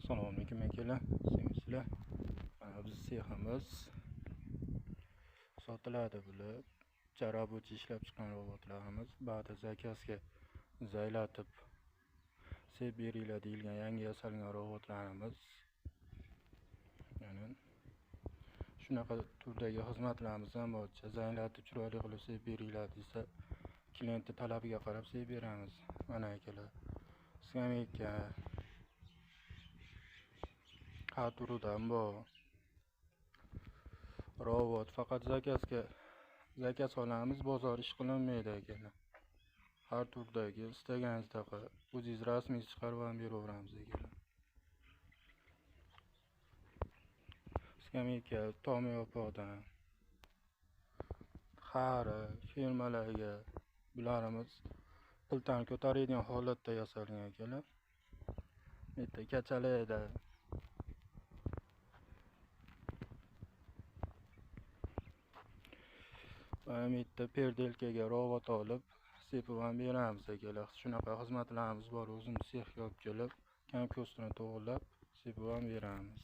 Assalomu alaykum akalar, singlisizlar. Mana biz seximiz sotiladi bular. Charabuchi ishlab chiqqan robotlarimiz. Ba'da zakazga zaylatib sep beringlar deyilgan yangi yasalgan robotlarimiz. Ya'ni shunaqa turdagi xizmatlarimiz ham bor. Zaylatib chiroyli qilib sep beringlar desa, klientning talabiga qarab sep beramiz. Mana akalar, skameyka har turidan bor. Robot faqat zakazga zakaz olamiz, bozor ish qilinmaydi akalar. Har turdagi istaganingizdaqa o'zingiz rasmingiz chiqarib ham beraveramiz akalar. Skameyka tomi yopoqdan xari firmalarga bularimiz piltani ko'taradigan holatda yasalgan akalar. Bitta kachalaydi. Bitta perdelkaga robot olib sepib ham beramiz akalar. Shunaqa xizmatlarimiz bor. O'zimiz sexga olib kelib, kam ko'stini to'g'rilab sepib ham beramiz.